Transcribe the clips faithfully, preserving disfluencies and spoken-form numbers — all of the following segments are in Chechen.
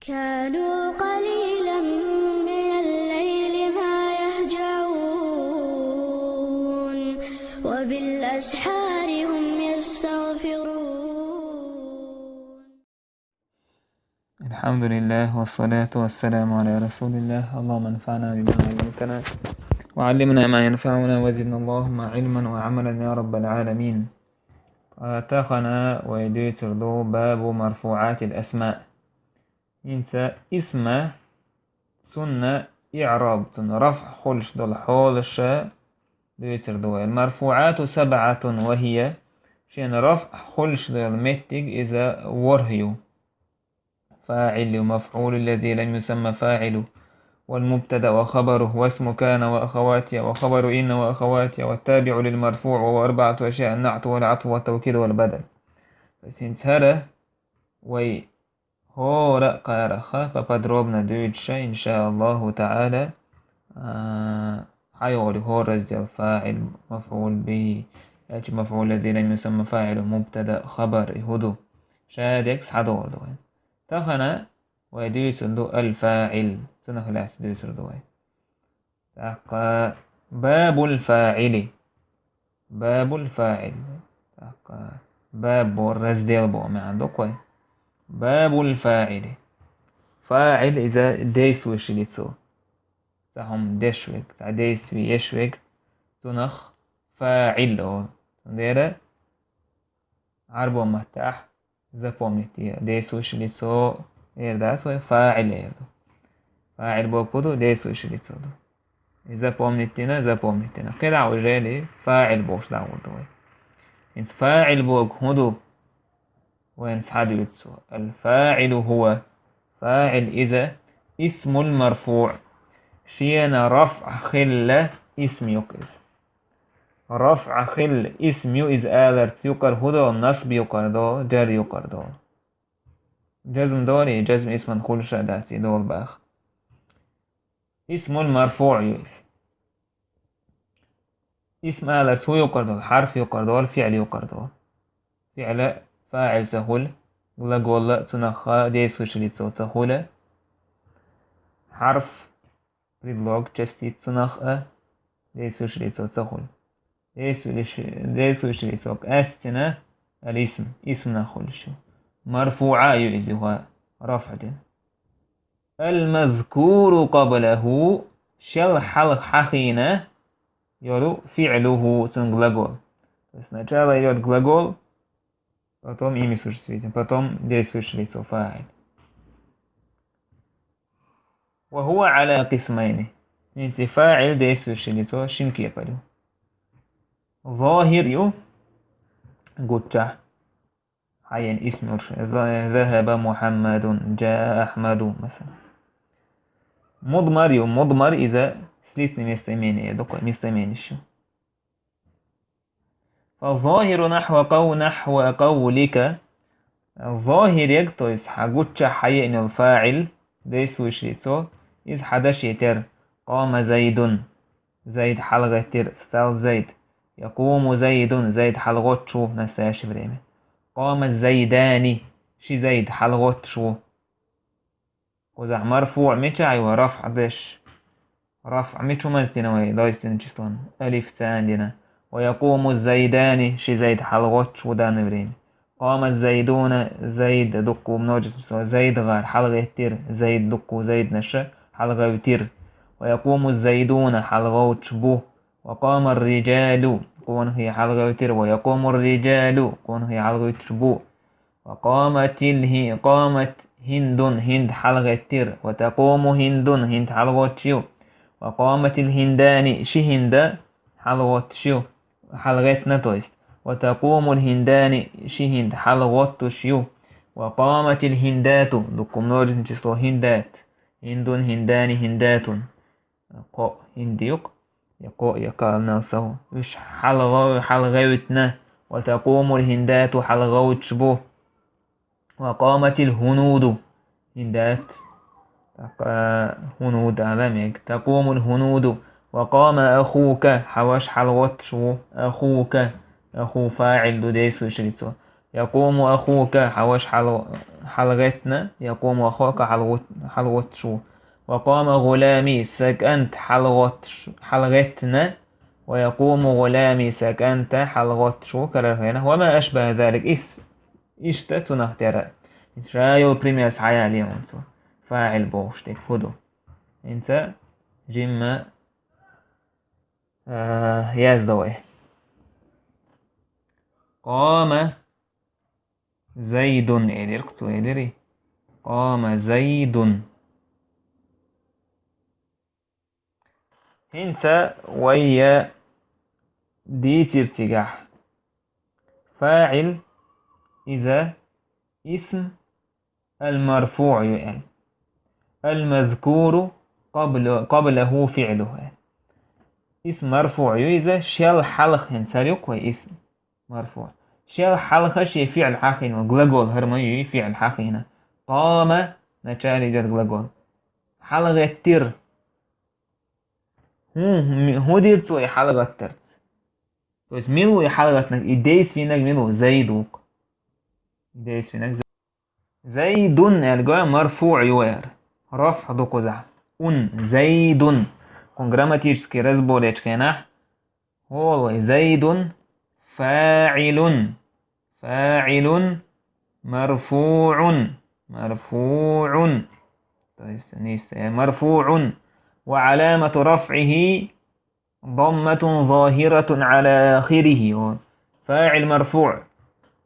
كانوا قليلا من الليل ما يهجعون، وبالأسحار هم يستغفرون. الحمد لله، والصلاة والسلام على رسول الله. اللهم انفعنا بما علمتنا، وعلمنا ما ينفعنا، وزدنا اللهم علما وعملا يا رب العالمين. Тахана вай дуьйцур ду باب مرفوعات الأسماء. ХӀинца исма, цунна иъраб, цунна рафӀ хуьлуш долу хьолаш дуьйцур ду вай. المرفوعات سبعة وهي, шена рафӀ хуьлуш долу меттиг иза ворхӀ ю. فاعل ومفعول الذي لم يسمى فاعله، والمبتدأ وخبره، واسم كان وأخواتها، وخبر إن وأخواتها، والتابع للمرفوع، وهو أربعة أشياء: النعت والعطف والتوكيد والبدل. То есть хӀинца хӀара вай хӀора а кхараха поподробно дуьйцуша, иншааллаху таӀала, а, хьайолу хӀора раздел: фаӀил, мафӀул бихӀи, аьлча мафӀул الذي لم يسمى فاعله, мубтада, хабар, и хӀун ду. Ша дерг схьадогӀур ду вайн. Тахана вай дуьйцур ду аль-фаӀил, цунах лаьцна дуьйцур ду вай. ТӀаккха باب الفاعل. باب الفاعل. ТӀаккха баб боху, раздел боху маьӀна ду-кх вай. باب الفاعل. ФаӀил иза действующий лицо. Цхьа хӀума деш верг, цхьа действие еш верг, цунах фаӀил олу. Цундела Ӏарбойн маттахь запомнить де, действующий лицо эр дац вай, фаӀил эр ду. ФаӀил бохург ду, действующий лицо ду. И запомнить дина, запомнить дина. КхидӀа уже фаӀил бохуш дӀагӀур ду вай. ХӀинца фаӀил бохург хӀун ду? Вайн схьадуьйцу цо. الفاعل هو, фаӀил иза, اسم مرفوع, шена рафӀ хилла исм ю-кх иза. РафӀ хилла исм ю иза аларца юкъара хӀун долу, насб юкъара долу, джар юкъара долу. Джазм долий, джазм исман хуьлуш а дац и долу баха. Исмул марфуъ ю иза. Исм аларца хӀун юкъара долу, хьарф юкъара долу, фиъл юкъара долу. Фиъла фаӀил ца хуьлу, глаголла цунах действующий лицо ца хуьлу. Хьарф, предлог, частица цунах а действующий лицо ца хуьлу. Действующий, действующий лицо къаьстина аль-исм, исмнах хуьлуш ю. Марфуъа ю иза юха рафӀ дина. Аль-мазкуру къаблаху, шел хьалха хьахийна йолу фиълуху, цуьнан глагол. То есть сначала идёт глагол, потом имя существительное, потом действующее лицо, фаъил. Ва хува ала къисмайни. ХӀинца и фаъил, действующее лицо шин кепара ю. Зохир ю, гуччахь. Хьайен исм луш. За-, захаба Мухаммадун, джаа Ахмаду, масала. Мудмар ю, мудмар иза слитное местоимение ду-кх, местоимение шу. Фа зохиру нахва къав-, нахва къавлика. Зохир ерг, то есть хьан гуччахь хьаеъна йолу фаъил, действующее лицо, иза хьан дашен тера. Къама Зайдун. Зайд хьалагӀеттира, встал Зайд. Якъуму Зайдун, Зайд хьалагӀоттуш ву, настоящее время. Къама Зайдани, ши Зайд хьалагӀоттуш ву. Кхузахь марфуъ мичахь ю, рафъ деш? РафъӀ мича хӀуманца дина вай, множественное число? Алифца дина. Ва якъуму Зайдани, ши Зайд хьалагӀоттуш ву данное время. Къама Зайдуна, Зайд, дуккха множественное число, Зайд гӀар хьалагӀеттира, Зайд, дуккха Зайднаша хьалагӀевтира. Ва якъуму Зайдуна, хьалагӀовттуш бу. Ва къама ар-риджалу, къонахий хьалагӀевтира. Ва якъуму ар-риджалу, къонахий хьалагӀуьттуш бу. Ва къаматил хӀи-, къамат ХӀиндун, ХӀинд хьалагӀеттира. Ва такъуму ХӀиндун, ХӀинд хьалагӀоттуш ю. Ва къаматил ХӀиндани, ши ХӀинда хьалагӀоттуш ю. ХьалагӀеттина, то есть. Ва такъумул ХӀиндани, ши ХӀинд хьалагӀоттуш ю. Ва къаматил ХӀиндату, дуккха множественное число, ХӀиндат. ХӀиндун, ХӀиндани, ХӀиндатун. Кхоъ ХӀинда ю-кх, я кхоъ, я кхоъ алнал сов. Уьш хьалагӀов-, хьалагӀевтина. Ва такъумул ХӀиндату, хьалагӀовттуш бу. Ва къаматил хӀунуду. ХӀиндат. ТӀаккха хӀунуд ала мега. Такъумул хӀунуду. Ва къама ахука, хьан ваша хьалагӀоттуш ву. Ахука. Аху фаъил ду, действующее лицо. Якъуму ахука, хьан ваша хьал-, хьалагӀеттина, якъуму ахука хьалагӀут-, хьалагӀутташ ву. Ва къома гӀулами, са кӀант хьалагӀутташ-, хьалагӀеттина, ва якъуму гӀулами, са кӀант хьалагӀутташ ву, карара хенахь. Ва ма ашбаха залик, ис-, иштта цунах тера. Ша йолу пример схьаялийна цо. ФаӀил бохуш дерг хӀун ду? ХӀинца жимма, а, яздо вай. Къома Зайдун элира, цо элира. Къома Зайдун. ХӀинца вай дийцира цигахь. ФаӀил иза исм ал-марфуӀ ю аьлла. Ал-мазкуру къабла-, къаблаху фиӀлуху аьлла. Исм марфуӀ ю иза, шел хьалха хӀинца ю кху вай исм. МарфуӀ. Шел хьалха шен фиӀл хьахийна, глагол хӀара ма ю, фиӀл хьахийна. Къома, начале идет глагол. ХьалагӀеттира. ХӀун, хӀун дира цо и хьалагӀаттарца? То есть, мила ву и хьалагӀаттинарг, и действийнарг мила ву? Зайд ву-кх. И действийнарг Зайдун аьлла, марфуӀ ю вай хӀара. РафӀ ду кхузахь. Ун, Зайдун. Кхунна грамматический разбор ечу хенахь, хӀола вай, Зайдун фаӀилун. ФаӀилун марфуӀун. МарфуӀун. То есть, нийса, марфуӀун. Ва Ӏаламату рафӀихи ضمة ظاهرة على آخره. ФаӀил марфуӀ.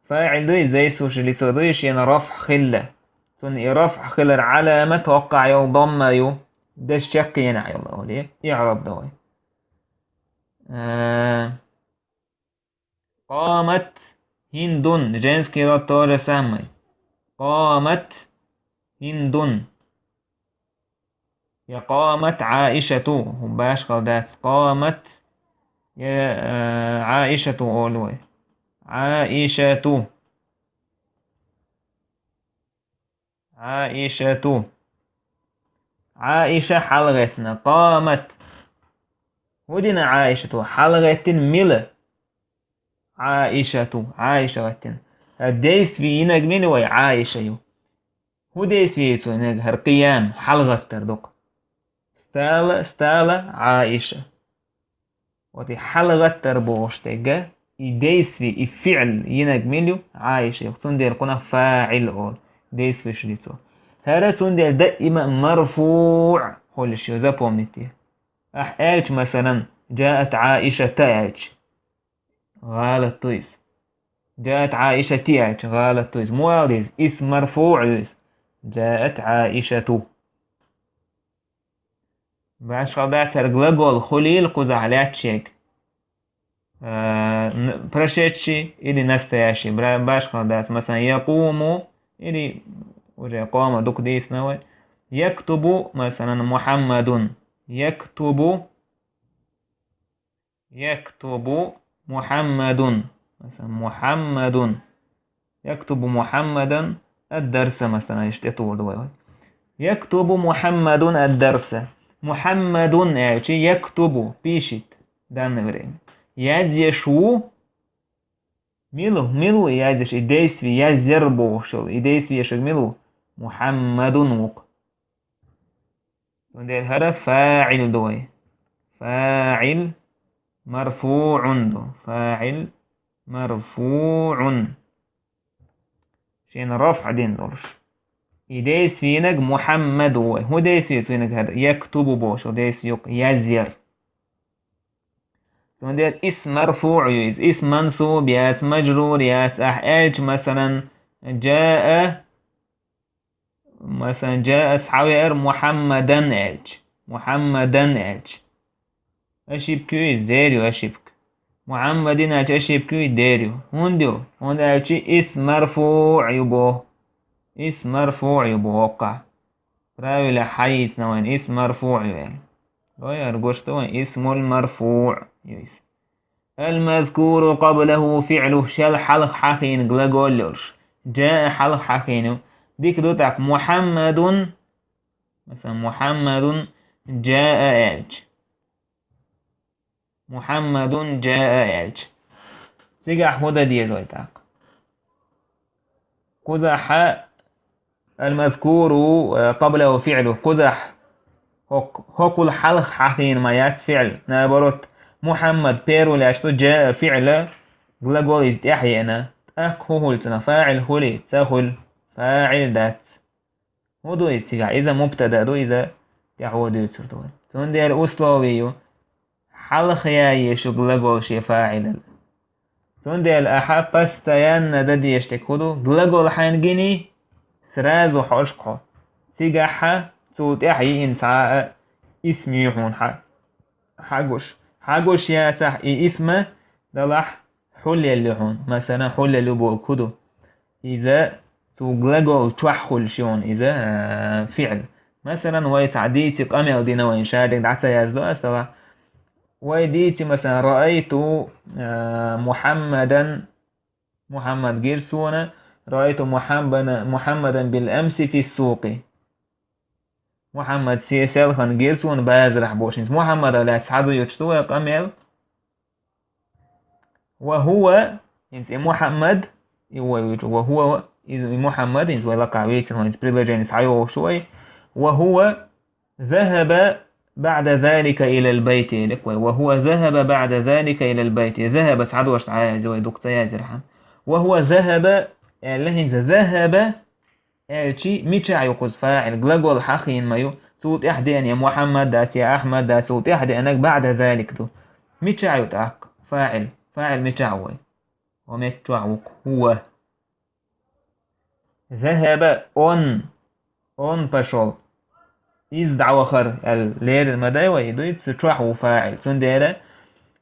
ФаӀил дуй, действующее лицо дуй, шена рафӀ хилла. Цунна и рафӀ хилар Ӏаламат воккхахь йолу домма ю, деш чеккхенахь йолу олий, иӀраб ду вай. Э, къомат ХӀиндун, женский род то же самое. Къомат ХӀиндун. Я къомат Ӏаишату, хӀун башхал дац. Къомат, я, э, Ӏаишату олу вай. Ӏаишату. Ӏаишату. Ӏаиша хьалагӀеттина. Къомат. ХӀун дина Ӏаишату? ХьалагӀеттина мила? Ӏаишату. Ӏаиша гӀеттина. ХӀара действие йинарг мила вай? Ӏаиша ю. ХӀун действие ю цо йинарг? ХӀара къиям, хьалагӀаттар ду-кх. Стала, стала Ӏаиша. Вот и хьалагӀаттар бохуш дерг, и действие, и фиӀл йинарг мила ю? Ӏаиша ю. Цундела кхунах фаӀил олу. Действующее лицо. ХӀара цундела даима марфуӀ хуьлуш ю, запомните. Ахь аьлча, масалан, «Джаат Ӏаишата» аьлча, гӀалат ду иза. «Джаат Ӏаишати» аьлча, гӀалат ду иза. Муха ала деза? Исм марфуӀ ю иза. «Джаат Ӏаишату». Башхал дац, хӀара глагол хуьлийла кхузахь лаьтташ ерг. Э, н-, прошедший или настоящий. Бра-, башхал дац, масалан, якъуму или уже къома дукха дийцина вай. Яктубу, масалан, Мухьаммадун. Яктубу. Яктубу Мухьаммадун. Масалан, Мухьаммадун. Яктубу Мухьаммадан ад-дарса, масалан, иштта тӀетухур ду вай. Яктубу Мухьаммадун ад-дарса. Мухьаммадун аьлча, яктубу, пишет, данное время. Язъеш ву, мила, мила ву язъеш, и действие язъяр бохуш йолу, и действие ешерг мила ву? Мухьаммадун ву-кх. Цундела хӀара фаӀил ду вай. ФаӀил марфуӀун ду. ФаӀил марфуӀун. Шена рафӀ дина долуш. И действие йинарг Мухьаммад ву вай. ХӀун действие ю цуьнан хӀара? Яктубу бохуш йолу действие ю-кх, язъяр. Цундела исм марфуӀ ю иза. Исм мансуб яц, мажрур яц. Ахь аьлча, масалан, джаа, масалан, джаа схьавеара Мухьаммадан аьлча. Мухьаммадан аьлча. Ошибка ю иза, дер ю ошибка. Мухьаммадин аьлча ошибка ю, дер ю. ХӀунда ю? ХӀунда аьлча исм марфуӀ ю боху. Исм марфуӀ ю боху хӀокхахь. Правилехь хьаийцина вайн исм марфуӀ ю аьлла. Лой, ара гуш ду вайн, исмул марфуӀ ю иза. Ал-мазкуру къаблаху фиӀлу, шел хьалха хьахийна глагол йолуш. Джаа хьалха хьахийна ю. Дика ду тӀаккха Мухьаммадун, масалан, Мухьаммадун джаа аьлча. Мухьаммадун джаа аьлча. Цигахь хӀун дан деза вай тӀаккха? Кхузахь المذكور قبله فعله. Кхузахь хӀок-, хӀокхул хьалха хьахийна ма яц фиӀл. Наоборот, Мухьаммад первый лаьш ду, джаа фиӀла глагол иза тӀаьхьа еана. ТӀаккха хӀун хуьлу цунах? ФаӀил хуьлий? Ца хуьлу. ФаӀил дац. ХӀун ду иза цигахь? Иза мубтада ду, иза тӀаьхьо дуьйцур ду вай. Цундела условие ю, хьалха яйеш ю глагол шен фаӀилал. Цундела ахьа постоянно дан дезаш дерг хӀун ду? Глагол хьайна гиний, сразу хьожуш хьо. Цигахь цул тӀаьхьа йиъна цхьа а исм ю хьуна хьа-, хьагуш. Хьагуш яцахь и исма, делахь хьулъелла ю хьуна. Масалан, хьулъелла ю бохург хӀун ду? Иза цу глагол чохь хуьлуш ю хьуна иза, а, фиӀл. Масалан, вай цхьа дийци къамел дина вайна, шадерг дӀа ца яздо ас, делахь. Вай дийци, масалан, رأيت, а, محمدا, Мухьаммад гира суна, رأيت محمدا، محمدا بالأمس في السوق. Мухьаммад се селхана гира суна базарахь бохуш. ХӀинца Мухьаммадах лаьцна схьадуьйцуш ду вай къамел. وهو, хӀинца и Мухьаммад, и вай вуьйцу, وهو, и Мухьаммад, хӀинца вай лакхахь вийцина, хӀинца предложени схьайогӀуш вай. وهو ذهب بعد ذلك إلى البيت, элира вай. وهو ذهب بعد ذلك إلى البيت. ذهب схьадош дӀаязи вай, дукха ца язйира хьан. وهو ذهب, аьлла хӀинца ذهب аьлчи, мичахь ю кхуза фаӀил? Глагол хьахийна ма ю. Цул тӀаьхьа деана я Мухьаммад дац, я Ахьмад дац, цул тӀаьхьа деанарг баӀда залик ду. Мичахь ю тӀаккха фаӀил? ФаӀил мичахь ву вай? Ва мет чохь ву хӀуа. ذهب, он, он пошёл. Иза дӀавахара аьлла лерина ма дай вай, дуй, цу чохь ву фаӀил. Цундела,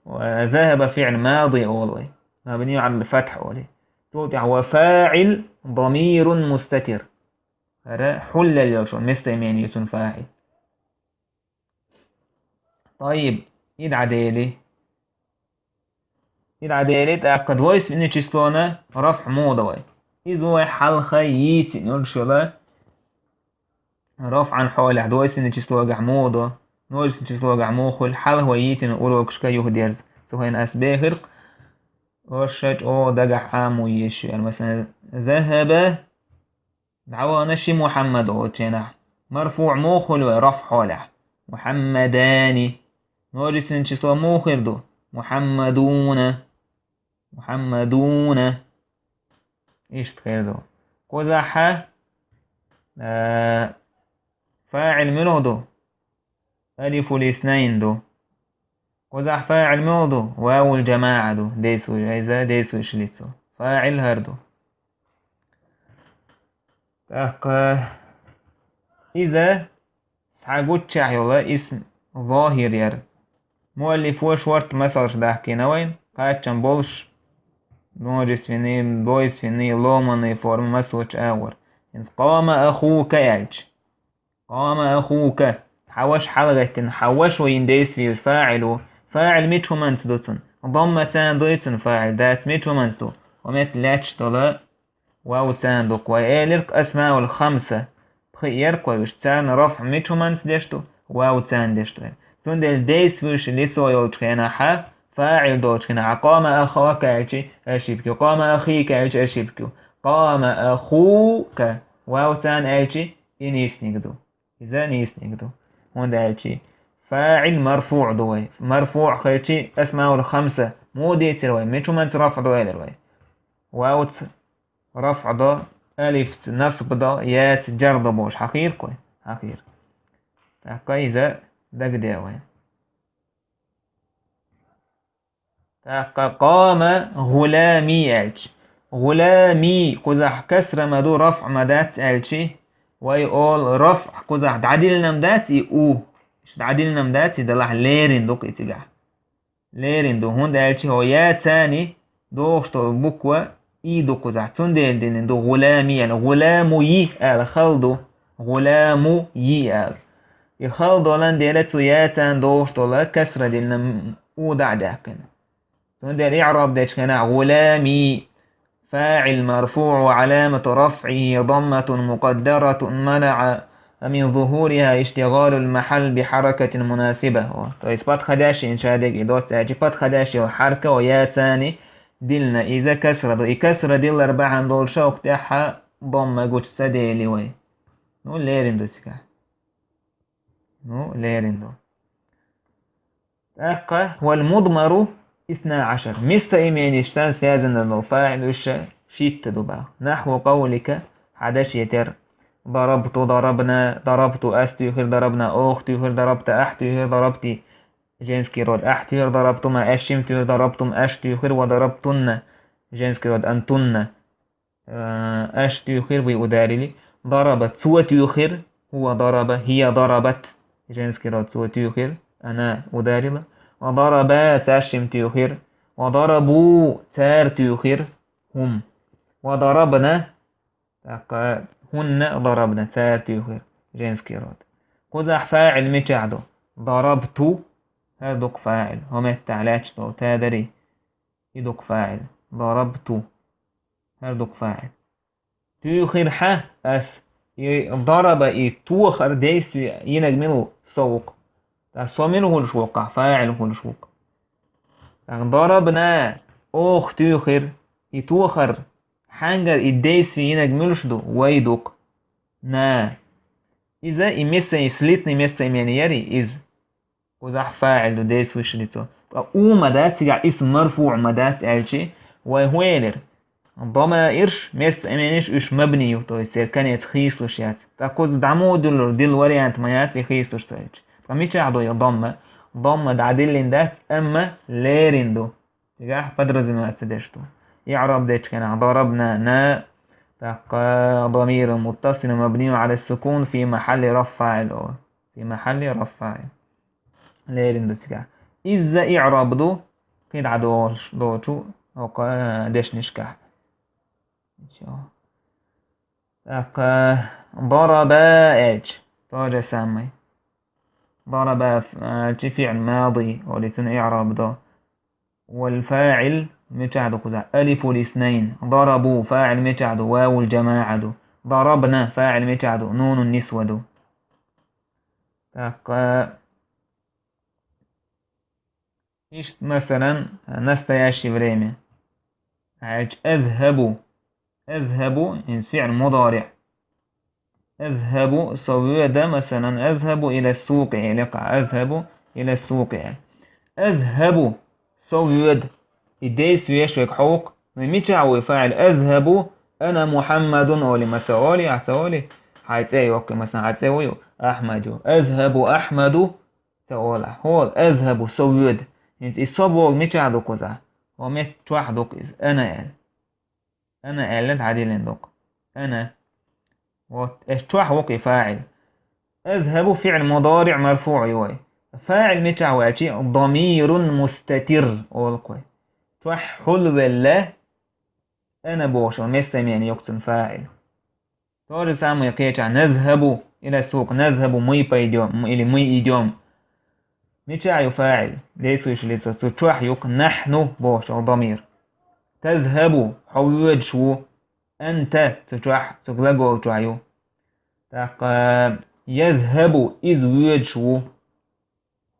ва, ذهب фиӀл мади олу вай. مبني على الفتح олий. Цул тӀаьхьа وفاعل ضمير مستتر. ХӀара хьулъелла йолчун местоимени ю цун фаӀил. طيب, и дӀадели. И дӀадели, тӀаккха двойственное числоно рафӀ муха до вай? Иза вай хьалха йийцина йолуш йолу рафӀан хьолехь двойственное числогахь муха до, множественное числогахь муха хуьлу, хьалха вай йийцина урокашка юхадерза. Цу хенахь ас бехира-кх, аша чӀогӀа дагахь Ӏамо езаш ю аьлла. Масалан, ذهب, дӀавахана ши Мухьаммад олучу хенахь, марфуӀ муха хуьлу вай рафӀ хьолехь? Мухьаммадани. Множественное число муха хир ду? Мухьаммадуна. Мухьаммадуна. Иштта хир ду. Кхузахь, а, фаӀил муьлха ду? Алифул иснайн ду. Кхузахь фаӀил муьлха ду? Вавул джамаӀа ду. Действуй-, иза действующее лицо. ФаӀил хӀара ду. ТӀаккха иза схьагуччехь йолу исм зохир яра. Муаллифо шорта масалш дахкийна вайна, кхаччалц болуш множественный, двойственный, ломанный форма массочу агӀор. ХӀинца къома ахука аьлча. Къома ахука. Хьан ваша хьалагӀеттина, хьан ваша ву йина действие иза фаӀил ву. ФаӀил мича хӀуманца ду цунна? Домма царна дуй цунна фаӀил, дац мича хӀуманца ду? Ва метта лаьтташ долу вав царна ду-кх вай. Элира-кх асмаул хамса. Пхи яра-кх вай уьш, царна рафӀ мича хӀуманца деш ду? Вав царна деш ду. Цундела действующее лицо йолчу хенахь, фаӀил долчу хенахь, къома ахака аьлчи, ошибка ю, къома ахика аьлчи, ошибка ю. Къома ахука, вав царна аьлчи, и нийсниг ду. Иза нийсниг ду. ХӀунда аьлчи фаӀил марфуӀ ду вай. МарфуӀ хилчи, асмаул хамса муха дийцира вай? Мича хӀуманца рафӀ ду элира вай? Вавца рафӀ до, алифца насб до, яца джар до бохуш хьахийра-кх вай? Хьахийра. ТӀаккха иза дагадеа вай. ТӀаккха къома гӀулами аьлча. ГӀулами, кхузахь касра ма ду, рафӀ ма дац аьлчи, вай олу рафӀ кхузахь дӀадиллина ма дац и у. Иштта дӀадиллина ма дац и, делахь лерина ду-кх и цигахь. Лерина ду, хӀунда аьлча хӀо яцани дохуш долу буква и ду кхузахь, цундела диллина ду гӀулами аьлла. ГӀуламу йи аьлла хала ду, гӀуламу йи аьлла. И хала долан дела цу яцан дохуш долу касра диллина м-, у дӀа а даьккхина. Цундела иӀраб дечу хенахь гӀулами, фаӀил марфуӀ ва Ӏаламату рафӀихи дамматун мукъаддаратун манаӀа мин зухуриха иштигъалул махьал бихьаракатин мунасиба. То есть подходящий иншадег и доц аьлчи, подходящий йолу хьарка ва яцани диллина, иза касра ду. И касра диллар бахьана долуш хӀокху тӀехь дамма гучу ца дели вай. Ну, лерина ду цигахь. Ну, лерина ду. ТӀаккха, валь мудмару исна ашар. Местоименешца связанный долу фаӀил уьш шийтта ду боху. Нахву къавлика, хьан дешан тера. Дарабту, дарабна, дарабту, ас туьйхира, дарабна, оха туьйхира, дарабта, ахь туьйхира, дарабти, женский род, ахь туьйхира, дарабтума, аш шима туьйхира, дарабтум, аш туьйхира, ва дарабтунна, женский род, антунна. Э, аш туьйхира, вы ударили. Дараба, цо туьйхира, хӀува дараба, хӀия дарабат, женский род, цо туьйхира, ана ударила. Ва дараба, цаьршимма туьйхира. Ва дарабу, цара туьйхира, хӀум. Ва дарабна, тӀаккха хӀунна дарабна, цара туьйхира, женский род. Кхузахь фаӀил мичахь ду? Дарабту, хӀара ду-кх фаӀил, хӀо меттахь лаьтташ долу, та дарий. И ду-кх фаӀил. Дарабту. ХӀара ду-кх фаӀил. Туьйхира хьан ас? И дараба, и тохар действие йинарг мила ву? Со ву-кх. Ткъа со мила хуьлуш ву-кх, фаӀил хуьлуш ву-кх? ТӀаккха дарабна, оха туьйхира. И тохар, хьаьнгара и действие йинарг муьлш ду? Вай ду-кх. На. Иза и место, и слитный местоимение яри иза. Кхузахь фаӀил ду, действующий лицо. Ткъа у ма дац, цигахь исм марфуӀ ма дац аьлчи, вай хӀун элира? Дамаирш, местоименеш уьш мабни ю, то есть церан конец хийцалуш яц. Ткъа кхуза дӀа муха дуьллура, дилла вариант ма яц и хийцалуш ца хилча. Ткъа мичахь ду и дамма? Дамма дӀадиллина дац, амма лерина ду. Цигахь подразумеваться деш ду. ИӀраб дечу хенахь дарабна, на, тӀаккха дамирун муттасилун мабнийун Ӏала сукун фи махьалли рафъ фаӀил олу. Фи махьалли рафъ фаӀил. Лерина ду цигахь. Изза иӀраб ду, кхин дӀа долуш, долчу, хӀокху дешнашкахь. ТӀаккха дараба аьлча, то же самое. Дараба, а, чи фиӀл мади, олий цунна иӀраб до. Вал фаӀил мичахь ду кхузахь? Алифул иснайн. Дарабу, фаӀил мичахь ду? Вавул жамаӀа ду. Дарабна, фаӀил мичахь ду? Нунун нисва ду. ТӀаккха иштта, масалан, настоящее время. Хьаьжча, азхабу. Азхабу, хӀинца фиӀл мудариӀ. Азхабу, со воьду, масалан, азхабу иля сукъи, или кха, азхабу иля сукъи. Азхабу, со воьду. И действие шуьга хьокху. Ну, мичахь ву и фаӀил? Азхабу, ана Мухьаммадун олий, ма ца олий, ахь ца олий? Хьайн цӀе йоккхий, масалан, хьан цӀе ву ю? Ахьмад ю. Азхабу Ахьмаду, ца олахь. ХӀола, азхабу, со воьду. ХӀинца и со боху мичахь ду кхузахь? ХӀо метта чохь ду-кх иза, ана аьлла. Ана аьлла дӀадиллина ду-кх. Ана. Вот, эс чохь ву-кх и фаӀил. Азхабу фиӀл мудариӀ марфуӀ ю вай. ФаӀил мичахь ву аьлчи, дамирун мустатир олу-кх вай. Чохь хьулвелла, ана бохуш, местоимение ю-кх цуьнан фаӀил. То же самое кхечахь: назхабу иля сукъ, назхабу, мы пойдём, м, или мы идём. Мичахь ю фаӀил? Действующее лицо. Цу чохь ю-кх нахьну бохучу дамир. Тазхабу, хьо воьдуш ву. Анта цу чохь, цу глагол чохь ю. ТӀаккха язхабу, иза воьдуш ву.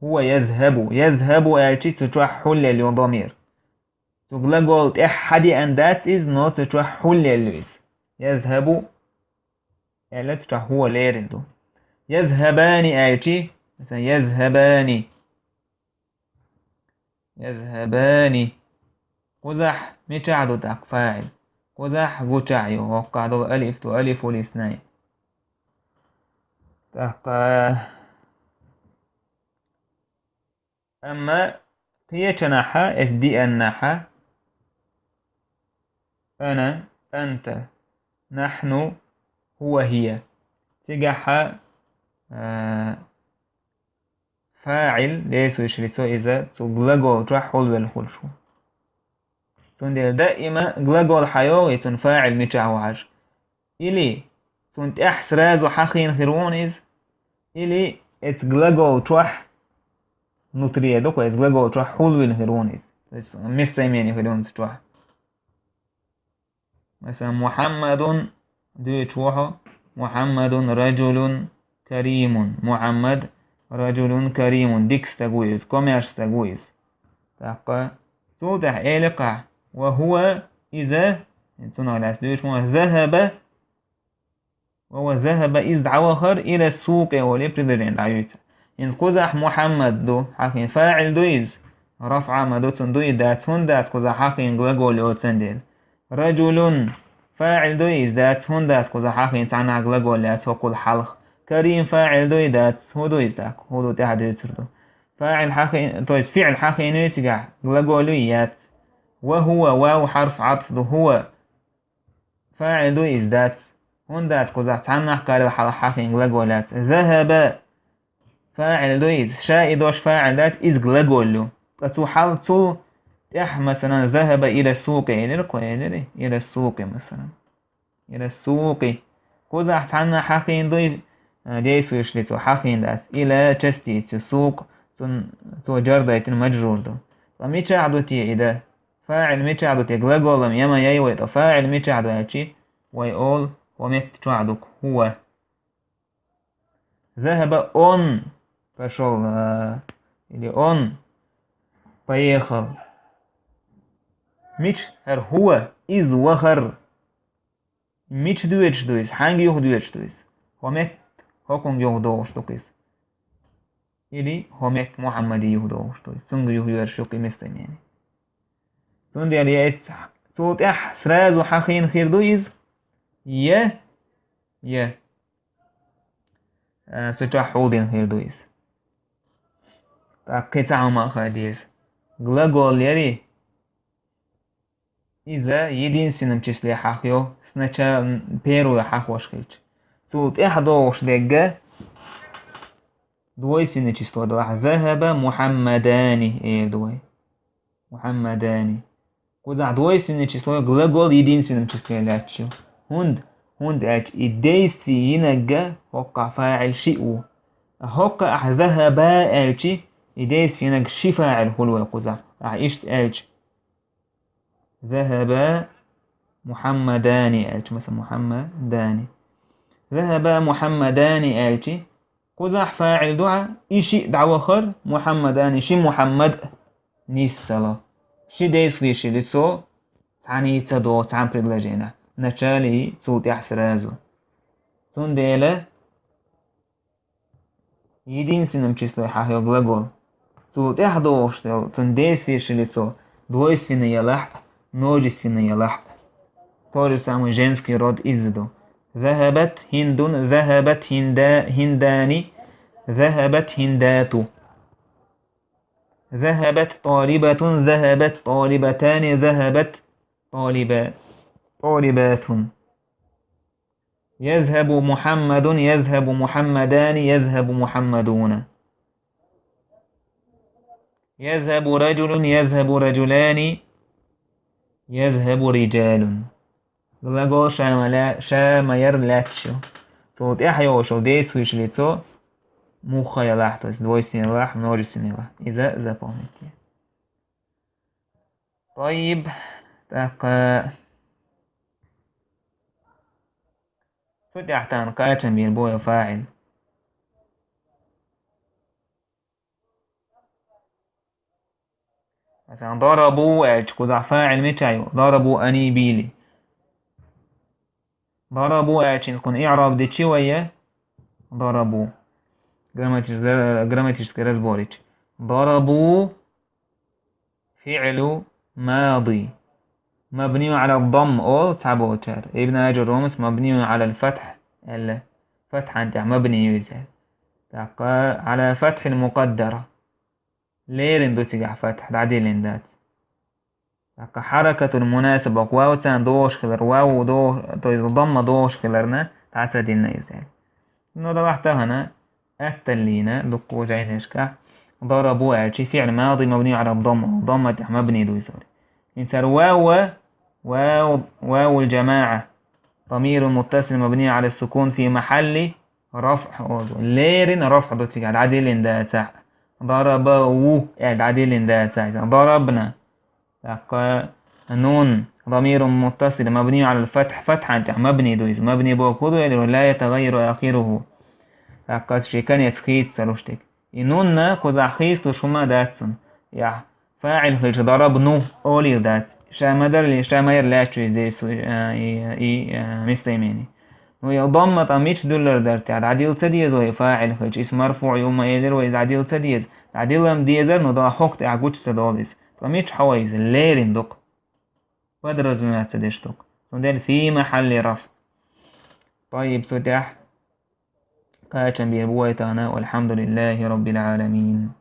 ХӀува язхабу. Язхабу аьлчи, цу чохь хьулъелла ю дамир. Цу глагол тӀехь хьадеана дац иза, но цу чохь хьулъелла ю иза. Язхабу аьлла, цу чохь хӀува лерина ду. Язхабани аьлчи, масалан, язхабани. Язхабани. Кхузахь мичахь ду тӀаккха фаӀил? Кхузахь гучахь ю, хӀоккхахь долу алиф ду, алифул иснайн. ТӀаккха Амма кхечанахьа, эс дианнахьа, ана, анта, нахьну, хӀува, хӀия. Цигахьа, а, фаӀил, действующее лицо, иза цу глагол чохь хьулвелла хуьлуш ву. Цундела даима глагол хьайогӀий, цунна фаӀил мичахь ву хьажа. Или цунна тӀехь сразу хьахийна хир вуна иза, или эца глагол чохь, внутри ду-кх, эца глагол чохь хьулвина хир вуна иза. То есть местоимение хир вуна цу чохь. Масалан, Мухьаммадун дуьйцуш ву хьо, Мухьаммадун раджулун каримун. Мухьаммад раджулун каримун. Дика стаг ву иза, комаьрша стаг ву иза. ТӀаккха цул тӀаьхьа элира-кх: ва хӀува, иза, цунах лаьцна дуьйцуш ма, захаба, Ва ва захаба из дӀавахар, ила сукъи оле предложени дӀаюьйцу. ХӀинца кхузахь Мухьаммад ду, хьахийна фаӀил ду иза. РафӀа ма ду цунна, ду и дац, хӀунда дац кхузахь хьахийна глагол йоцан дела. Раджулун фаӀил ду иза, дац, хӀунда дац кхузахь хьахийна цхьаннахь глагол яц хӀокхул хьалха. Карим фаӀил ду и дац, хӀун ду иза тӀаккха? ХӀун ду тӀаьхьа дуьйцур ду? ФаӀил хьахи-, то есть фиӀл хьахийна ю цигахь, глагол ю яц. Ва хӀува, вав хьарф Ӏатф ду, хӀува. ФаӀил ду иза дац. ХӀунда дац кхузахь цхьаннахь карил хьалха хьахийна глагол яц. Захаба. ФаӀил ду иза. Ша и дош фаӀил дац, иза глагол ю. Ткъа цу хьал цул тӀаьхьа, масалан, захаба ила сукъи элира кхо, элири? Ила сукъи, масалан. Ила сукъи. Кхузахь цхьаннахь хьахийна дуй, а, действующий лицо хьахийна дац. Ила частицу, сукъ, цун, цо жар дайтина маджрур ду. Ткъа мичахь ду те и да? ФаӀил мичахь ду те? Глаголам яма яй вай, ткъа фаӀил мичахь ду аьлчи, вай ол, хӀо метта чохь ду-кх, хӀува. Захаба он пошёл, а, или он поехал. Мича хӀара хӀува, иза вахар. Мича доьдуш ду иза? Хьаьнга юха доьдуш ду иза? ХӀо метта, хӀокхунга юха догӀуш ду-кх иза. Или хӀо метта Мухьаммаде юха догӀуш ду иза. Цунга юха йоьрзуш ю-кх и местоимени. Цундела я эццахь, цул тӀаьхьа сразу хьахийна хир ду иза, я, я, а, цу чохь хьулдина хир ду иза. ТӀаккха кхин цхьа хӀума а хаа деза. Глагол яри, иза единственном числе хьахайо, сначала первое хьахош хилча. Цул тӀаьхьа догӀуш дерг двойственное число делахь, захаба Мухьаммадани эр ду вай. Мухьаммадани. Кхузахь двойственное число глагол единственном числе лаьтташ ю. ХӀунда? ХӀунда аьлча и действие йинарг хӀоккхахь фаӀил шиъ ву. ХӀоккхахь захаба аьлчи, и действие йинарг ши фаӀил хуьлу вай кхузахь. Ахь иштта аьлча. Захаба Мухьаммадани аьлча, масала, Мухьаммадани. Захаба Мухьаммадани аьлчи, кхузахь фаӀил ду хьа, и шиъ дӀавахар, Мухьаммадани, ши Мухьаммад а нисса ло. Ши действующий лицо цхьаьна ца догӀу цхьана предложенехь. Начале и цул тӀаьхьа сразу. Цундела единственном числе хьахайо глагол. Цул тӀаьхьа догӀуш долу цунна действующий лицо двойственный ялахь а, множественный ялахь а. То же самое женский род иза ду. Захабат Хиндун, захабат Хинда-, Хиндани, захабат Хиндату. Захабат Талибатун, захабат Талибатани, захабат Талиба-, Талибатун. Язхабу Мухьаммадун, язхабу Мухьаммадани, язхабу Мухьаммадуна. Язхабу раджулун, язхабу раджулани, язхабу риджалун. Глагол ша ма ла-, ша ма яр лаьтташ ю. Цул тӀаьхьа йолуш йолу действующий лицо муха ялахь, то есть двойственный ялахь, множественный ялахь. Иза запомнить. Тайиб, тӀаккха цу тӀехь тахана кхачам бийр бу вай фаӀил. Масалан, дарабу аьлча, кхузахь фаӀил мича ю? Дарабу ани били. Дарабу аьлча, кхунна иъраб дичи вай я? Дарабу. Грамматиш-, грамматический разборич. Дарабу фиълу мади. Мабнию ала дамма олу цхьаболчара. Ибн Хьаджар Румас мабнию ала фатхь аьлла. Фатхьан тӀехь мабни ю иза. ТӀаккха ала фатхьил мукъаддара. Лерина ду цигахь фатхь, дӀадиллина дац. ТӀаккха хьаракатул мунасаба, вав царна догӀуш хилар, вав догӀуш, то есть дамма догӀуш хиларна, дӀа ца диллина иза. Ну, давай тахана, атталлина, дуккху жайнашкахь, дарабу аьлчи, фиъл мади мабни ала дамма, дамма тӀехь мабни ду иза. Инсар вав, вав, вавул жамаӀа, дамирун муттасил мабни ала сукун фи махьалли рафъ олу. Лерина рафъ ду цигахь, дӀадиллина дацахь. Дараба ву, э, дӀадиллина дацахь. Дарабна. ТӀаккха нун, дамирун муттасил, мабнию ала фатхь, фатхьан тӀехь мабни ду иза. Мабни боху ду, элира ла ятагайяру ахируху. ТӀаккха ши конец хийца ца луш тик. И нунна кхузахь хийцалуш хӀума дац цунна. Яхь, фаӀил хилча дарабну олийла дац. Ша ма дарли, ша ма яр лаьтташ ю иза дерс, э, и, и, э, местоимени. Ну, я дамма тӀа мича дуьллар дара тӀехь, дӀадила ца деза вай фаӀил хилча, иза марфуӀ ю ма элира вай, иза дӀадила ца деза. ДӀадила-м дезар, ну, да хӀокху тӀехь гучу ца долу иза. Ткъа мича хьо вай иза? Лерина ду-кх. Подразумевать ца деш ду-кх. Цундела фи махьалли раф. Тайиб, цу тӀехь кхачам бийр бу вай тахана. Валхьамдулиллахи роббил Ӏаламин.